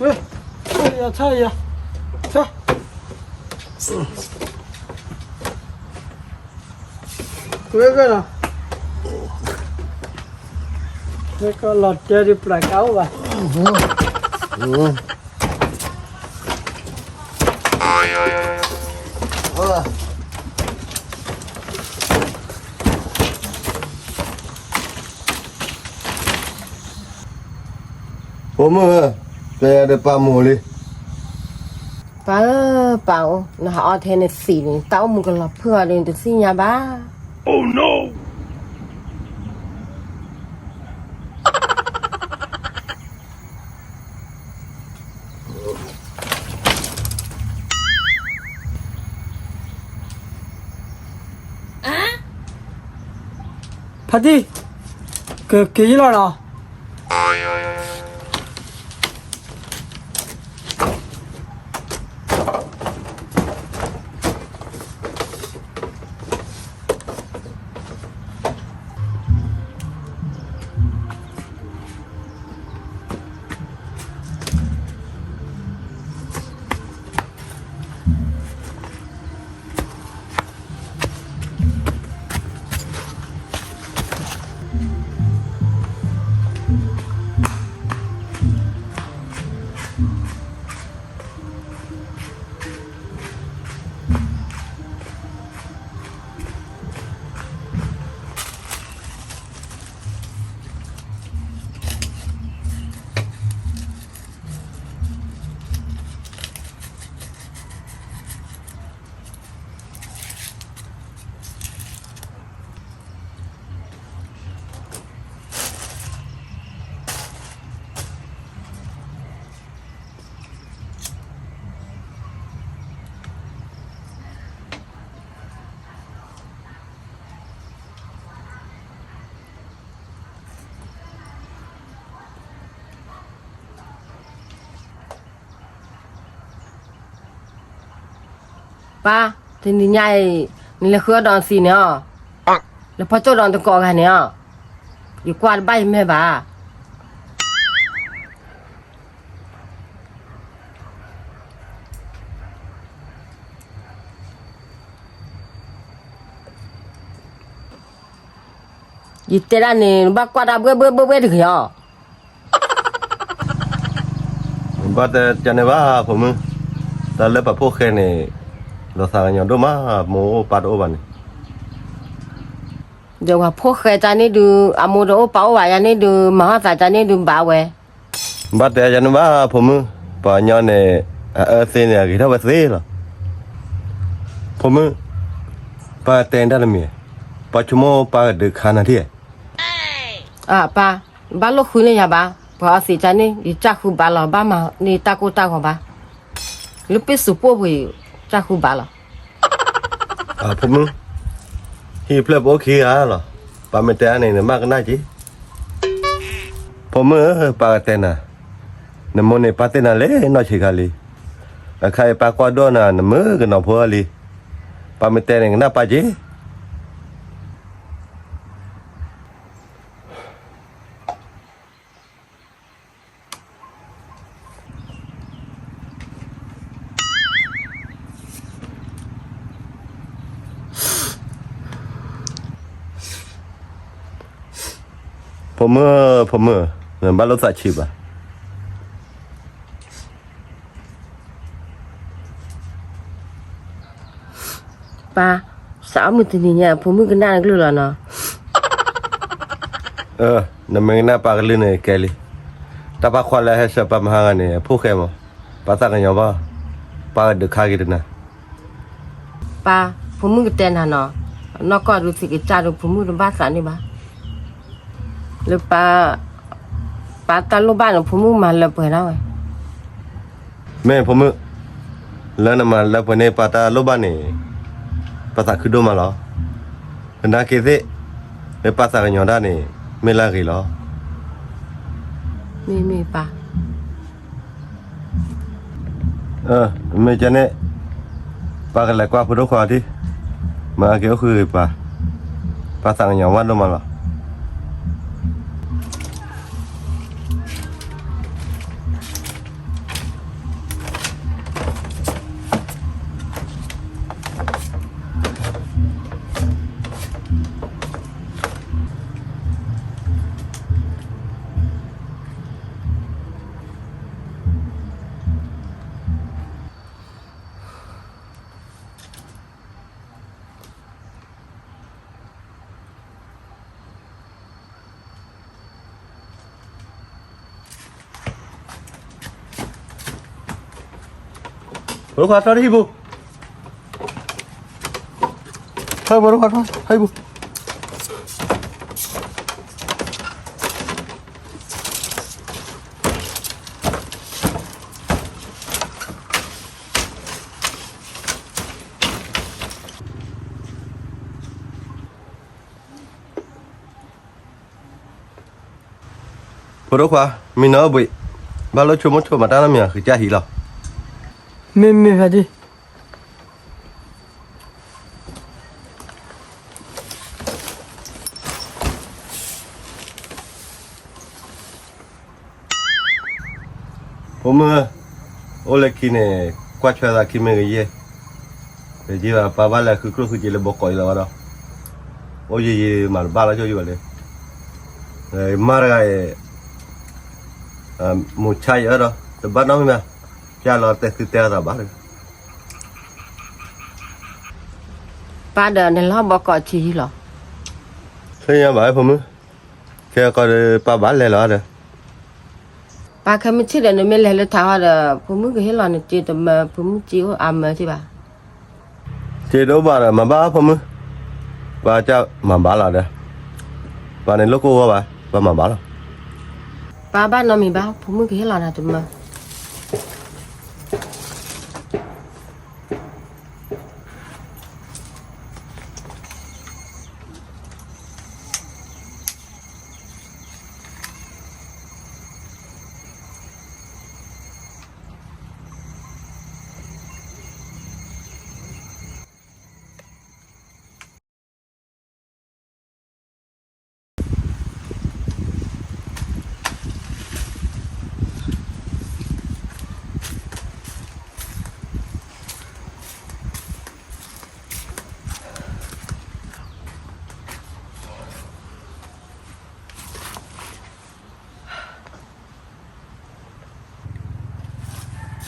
ဝဲ, ဆၣ်ယၤ, ဆၣ်ယၤ, ဆၣ်, ဝဲကလီၤ, ဝဲကလီၤတဲဒ်ပျၢ်ကါအိၣ်ဘၣ်. ဖိမုၣ်ဧၢ, ပျဲယၤဒီးပာ်မိၢ်လံ. ပၢ်ဧၢ, ပၢ်အိၣ်, နဟးအီၣ်ထဲနသံးန့ၣ် တၢ်အိၣ်မူကလီၤဖုၣ်အီၤဒီးနတသ့ၣ်ညါဘၣ်. ဖါတံၢ်, ကက့ၤယလီၤနီၤ. ပၢ်, တနံၤညါအံၤ နလဲၤဃုအီၣ်ဒီးနသံးန့ၣ်အီၤ, လဲၤဖီကၠိၣ်ဒီးနတကိးဂၤန့ၣ်အီၤ, ယကွၢ်တဘၣ်ယမဲာ်ဘၣ်. ယတဲဒၣ်န့ၣ် နဘၣ်ကွၢ်တၢ်ဘှဲဘှဲဘှဲဘှဲတဂ့ၤအီၤ. ဘၣ်တဲကန့ၣ်ဘၣ်ဖိမုၣ်, တၢ်လၢပှၤဖိၣ်ဃဲန့ၣ် လီၤသးကညီၤဒိၣ်မး, မိၢ်အိၣ်ပၢ်တအိၣ်ဘၣ်န့ၣ်. ဒီးပှၤဖိၣ်ဃဲတၢ်န့ၣ်ဒုး အမိၢ်တအိၣ်ပၢ်အိၣ်ဘၣ်ယၤန့ၣ်ဒုး မၤဟီၣ်သးတၢ်န့ၣ်ဒုးဘၣ်ဝဲ. ဘၣ်တဲယၤန့ၣ်ဘၣ်ဖိမုၣ်, ပှၤကညီန့ၣ် အအၢသ့န့ၣ် အဂ့ၤထီၣ်ဝဲသ့လီၤ. ဖိမုၣ်, ပၢ်တဲတၢ်တမံၤ, ပှၤဆိကမိၣ်ပၢ်ကဒုးခါနၤထံၣ်. အၢ ပၢ်, ဘၣ်လိၣ်ဃုန့ၢ်ယၤဘၣ်, ပှၤအီသံးတၢ်န့ၣ် ယကၢ်ဃုဘၣ်လီၤ, ဘၣ်မၤန့ၢ်တၢ်ကိၢ်တၢ်ဂီၤဘၣ်, လၢပ့ၣ်စူးပိၢ်ပူၤ ကၢ်ဃုဘၣ်လီၤ. ဖိမုၣ်, ဟံၣ်ဖျၢၣ်ပအိၣ်ခံဂၤလီၤ, ပၢ်မ့ၢ်တဲအါန့ၣ် နမၤကနၣ်က့ၤ. ဖိမုၣ်ဧၢ, ပၢ်ကတဲနၤ, နမိၢ်န့ၣ်ပၢ်သ့ၣ်နၤလၢနီၢ်ဆံးခါလံ. အခါအံၤပၢ်ကွၢ်ဒိၣ်နၤ နမုၣ်ကနီၤဖိလံ. ပၢ်မ့ၢ်တဲန့ၣ် ကနၣ်ပၢ်က့ၤ. ဖိမုၣ်, ဖိမုၣ်, နဘၣ်လိၣ်သးဆံးဘၣ်. ပၢ်, စးအီၣ်မုၢ်တနံၤညါ ဖိမုၣ်ကနၣ်နကလုၢ်လီၤနီၤ. နမ့ၢ်ကနၣ်ပၢ်ကလုၢ်န့ၣ်ကဲလံ. တၢ်ပၢ်ခွါလၢဟဲဆှၢပၢ်မဟါဂၤန့ၣ် အဖိၣ်ဃဲမး, ပၢ်သးကညီၤဘၣ်, ပၢ်ကဒုးခါက့ၤတနၤ. ပၢ်, ဖိမုၣ်ကတဲနၤနီၤ, နီၢ်ကီၢ်ဒုးသံးကစၢ်ဒုး ဖိမုၣ်တဘၣ်သးန့ၢ်ဘၣ်. လၢပၢ်, ပၢ်တၢ်လိၣ်ဘၣ်န့ၣ် ဖိမုၣ်မၤလၢပှဲၤဒၣ်ဝဲ. မ့ၢ်ဖိမုၣ်, လၢနမၤလၢပှဲၤန့ၢ်ပၢ်တၢ်လိၣ်ဘၣ်န့ၣ်, ပသးခုဒိၣ်မးလီၤ. ကနၣ်က့ၤသ့ၣ်, လၢပၢ်သးကညီၤတၢ်န့ၣ် မ့ၢ်လၢအဂ့ၤလီၤ. မ့ၢ်မ့ၢ်ပၢ်. မ့ၢ်ကန့ၣ်, ပၢ်ကလဲၤကွၢ်ဖိဒိၣ်ခွါအီၤထံ, မၤက့ၤအိၣ်ဃုဂ့ၤပၢ်, ပၢ်သးကညီၤဝဲဒိၣ်မးလီၤ. ဖိဒိၣ်ခွါထီၣ်တဟံၣ်ပူၤ, ဟဲဖိဒိၣ်ခွါထီၣ်ဟံၣ်ပူၤ. ဖိဒိၣ်ခွါ, မံနီၤဘှံး, ဘၣ်လိၣ်ဆိကမိၣ်ဆိကမးတၢ်နီတမံၤ ဃုကၢ်ဟံၣ်လီၤ. မ့မ့ၢ်ဖါတံၢ်. ဖိမုၣ်, အိၣ်လၢခံန့ၣ် ကွၢ်ထွဲသးခံမ့ၢ်ဂ့ၤယဲၢ်, ယဘၣ်ပၢ်ဘၣ်လဲၤဃုကျိၣ်ဃုစ့လၢဘီကီးအံၤလီၤဘၣ်ဒီး, အိၣ်ယံာ်ယံာ်မၤတဘၣ်လီၤ ကၠီယဘၣ်လၢ, မါတဂၤအံၤ, မူၤဆါယအၢဒီး တဘၣ်နီတမံၤဘၣ်, ကၢ်လီၤတဲသုတဲအသးဘၣ်လၢ ပၢ်ဒီးနလီၤဘီကီးဆံးယံာ်လီၤ. ဆ့ၣ်ညါဘၣ်ဖိမုၣ်, ခဲကီးဒီးပၢ်ဘၣ်လဲၤလီၤဒီး, ပၢ်ခဲမုၢ်ဆ့ၣ်ဒီးနမ့ၢ်လဲၤလၢထးဟီဒီး ဖိမုၣ်ကဟ့ၣ်လီၤနစ့တမၢ ဖိမုၣ်စ့အိၣ်အါမၢတ့ၢ်ဘၣ်. စ့တအိၣ်ဘၣ်ဒီးမၤဘၣ်ဖိမုၣ်, ပၢ်ကၢ်မၤဘၣ်လီၤဒီး, ပၢ်န့ၣ်လိၣ်ကိၢ်ဂီၢ်ဘၣ်, ပၢ်မၤဘၣ်လီၤ. ပၢ်ဘၣ်နီတမံၤဘၣ် ဖိမုၣ်ကဟ့ၣ်လီၤနၤတမၢ.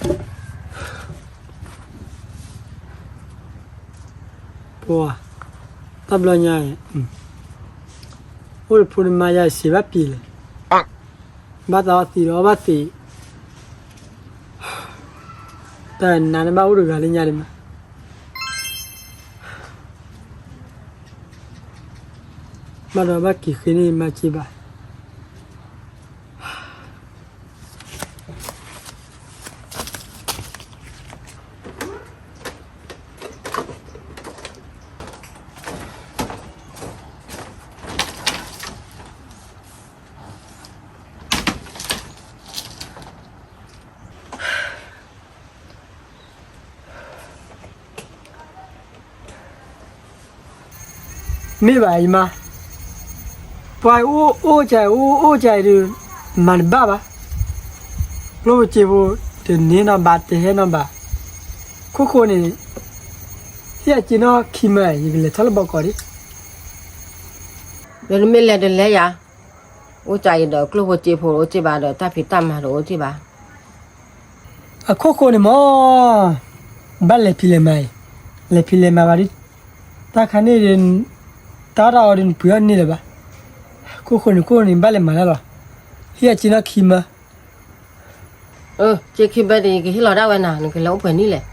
ပှၤ တၢ်ဘျီညါအံၤ အိၣ်ဒီးဖိန့ၣ်မါယၤစံးဘၣ်ပျံၤလဲၣ်, ဘၣ်သးအီသံးဒီးအီဘၣ်သံး, တၢ်နးန့ၣ်ဘၣ်အိၣ်တဂၤလၢညါဒံးမး, ဘၣ်ဒီးဘၣ်က့ၤဃ့န့ၢ်မါစ့ဘၣ်. မ့ၢ်ဘၣ်အံၤမး, ပှၤအိၣ်အိၣ်ကၢ်အံၤ အိၣ်အိၣ်ကၢ်အံၤဒီး မၤတဘၣ်ဘၣ်, ကျိၣ်ဖိစ့ဖိ တန့ၢ်နီဘၣ် တဟဲနီဘၣ်, ခိၣ်ဃိန့ၣ် ဟ့ၣ်အက့ၤနီၢ်ခံမၢ ယကလဲၤထီၣ်လၢဘီကီးဒံး, ဒီးနမ့ၢ်လဲၤတလဲၤယၤ, အိၣ်ကၢ်အံၤဒီးကျိၣ်ဖိစ့ဖိအိၣ်က့ၤဘၣ်ဒီး တၢ်ဖံးတၢ်မၤတအိၣ်က့ၤဘၣ်. အခိၣ်ဃိန့ၣ်မး, ဘၣ်လဲၤဖံးလဲၤမၤအံၤ, လဲၤဖံးလဲၤမၤဘၣ်ဒ်, တၢ်ခါန့ၣ်ဒီး တၢ်တၢ်အီၤဒီးနပှ့ၤအီၣ်န့ၢ်လၢၤဘၣ်, ခိၣ်ဃိန့ၣ်ခိၣ်န့ၣ် ဘၣ်လဲၤမၤတၢ်လီၤ, ဟ့ၣ်အက့ၤနီၢ်ခံမၢ, က့ၤခံဘၢဒီး ယကဟ့ၣ်လီၤဒၣ်ဝဲနၤ နကလဲၤအိၣ်ပှဲၤနံၣ်လဲၣ်.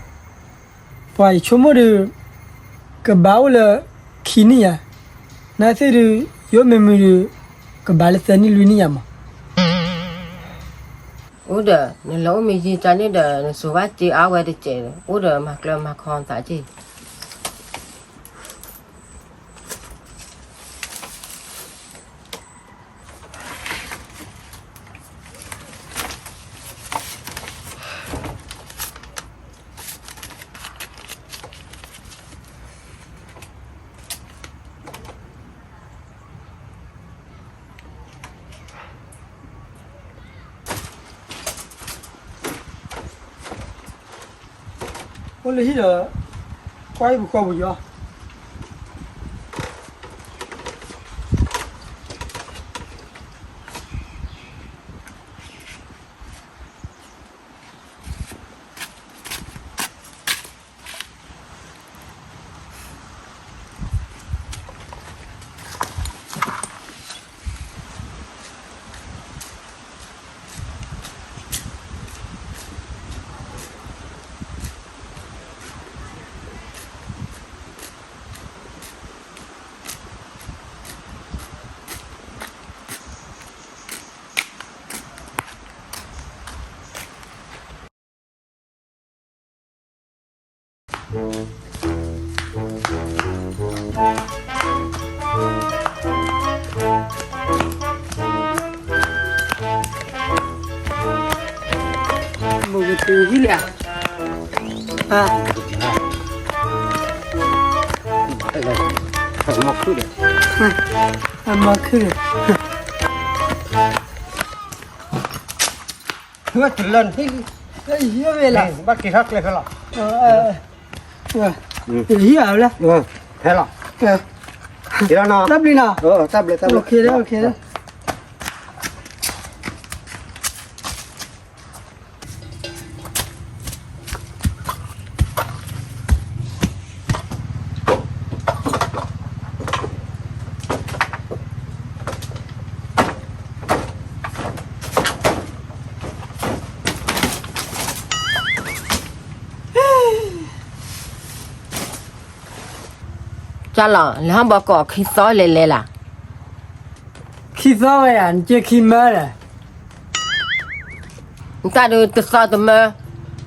ပှၤယဆိကမိၣ်ဒီး ကဘၣ်အိၣ်လၢ ခံနံၣ်ယၤ, နာ်သ့ၣ်ဒီး ယအိၣ်မ့ၢ်မုာ်ဒီး ကဘၣ်လၢသၢနံၣ်လွံၢ်နံၣ်ယၤမး. အိၣ်ဒီး နလဲၤအိၣ်မ့ၢ်ယံာ်ကန့ၣ်ဒီး နစိၤဘၣ်စ့အါဝဲတစဲးဒီး အိၣ်ဒီးမၤကျၢၤမၤခီသးက့ၢ်. အိၣ်လၢဟံၣ်ဒီး ကွၢ်ဟံၣ်ပူၤဃီပူၤယီၤ. မိၢ်ကတုၤဟံၣ်လံဧါ. အမၤခုၣ်ဒီး အမၤခုၣ်ဒီး ဝဲတလၢန့ၣ် ဟ့ၣ်ဝဲလၢ ဘၣ်က့ၤထီၣ်ကျဲဖဲလီၤ. ဟ့ၣ်အဝဲလၢ ဖဲလီၤ. တၢ်ဘျုးနီၤ. တၢ်ဘျုး တၢ်ဘျုး OK လၢ OK လၢ. ကၢ်လီၤ လဲၤဟီၣ်ဘီကီးခံသီလဲၤလဲၤလၢ်. ခံသီဝဲယၤ နက့ခံမၢဒီး နတၢ်ဒုးတသီတမၢ,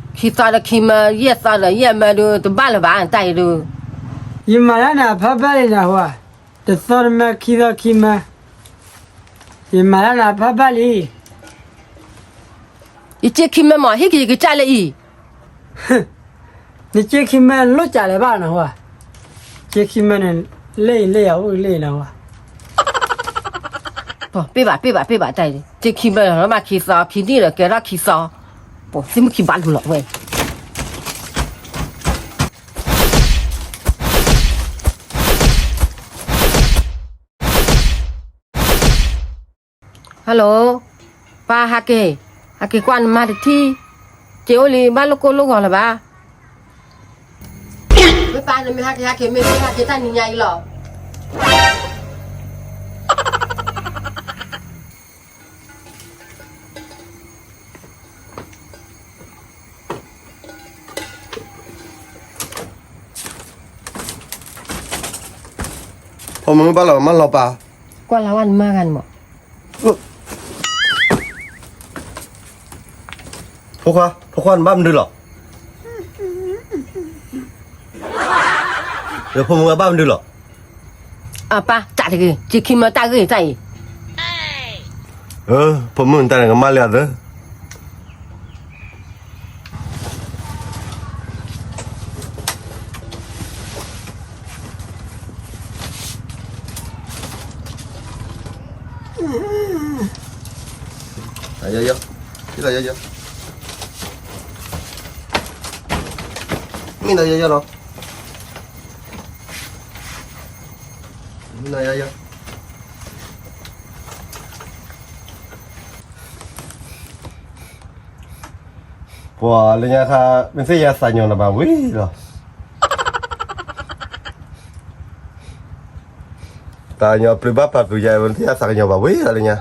ခံသီဒီးခံမၢ, ယဲၢ်သီဒီးယဲၢ်မၢဒုး တဘၣ်လၢၤဘၣ် နတၢ်အံၤဒုး. ယမၤတၢ်နၤဖးဘၣ်လံနဟူဧါ, တသီတမၢ ခံသီခံမၢ, ယမၤတၢ်နၤဖးဘၣ်လံ. ယက့ခံမၢမး ဟံၣ်က့ၤယကစၢ်လၢအံၤ နက့ခံမၢလိၣ်စးလၢၤဘၣ်နဟူဧါ, က့ခံမၢန့ၣ် လၢအံၤလၢယၤအိၣ်လၢအံၤနဟူဧါ. ပ့ၢ်ဘၣ် ပ့ၢ်ဘၣ် ပ့ၢ်ဘၣ်တၢ်အံၤ, က့ခံမၢလီၤမးခံသီ ခံနံၣ်ဒီးကဲထီၣ်ခံသီ, ပှၤသ့ၣ်မုၣ်ခံဘၣ်လူၤလီၤဝဲ. Hello, ပၢ်ဟးက့ၤ, ဟးက့ၤကွၢ်နမါတထံၣ်, က ယအိၣ်လံ ဘၣ်လိၣ်ကိၢ်လိၣ်ဂီၤလၢၤဘၣ်. မ့ၢ်ပၢ် နမ့ၢ်ဟဲက့ၤဟဲက့ၤ မ့ၢ်မ့ၢ်ဟဲက့ၤတၢ်နံၤညါအံၤလီၤ. ဖိမုၣ်ဘၣ်လီၤမၢ်လီၤပၢ်, ကွၢ်လၢဝဲနမါဂၤန့ၣ်မး. ဖိခွါ, ဖိခွါနဘၣ်မနုၤလီၤ. ဒီးဖိမုၣ်ဘၣ်မနုၤလီၤ. အပၢ် တၢ်တဂ့ၤ က့ၤခံမၢတၢ်ဂ့ၢ်တၢ်အံၤ. ဖိမုၣ်နတၢ်န့ၣ်ကမၣ်လံအသၢ. ယီယီ, ယီယီ, မ့ၢ်နီၤယီယီနီၤ, မ့ၢ်နီၤယီယီ. ပှၤလၢညါခါ မ့ၢ်သ့ၣ်ညါသးကညီၤနၤဘၣ်ဝံၤလီၤ. သးကညီၤပျုၤဘၣ်ပာ်ပျုၤယၤ မ့ၢ်သ့ၣ်ညါသးကညီၤဘၣ်ဝံၤလီၤလၢညါ.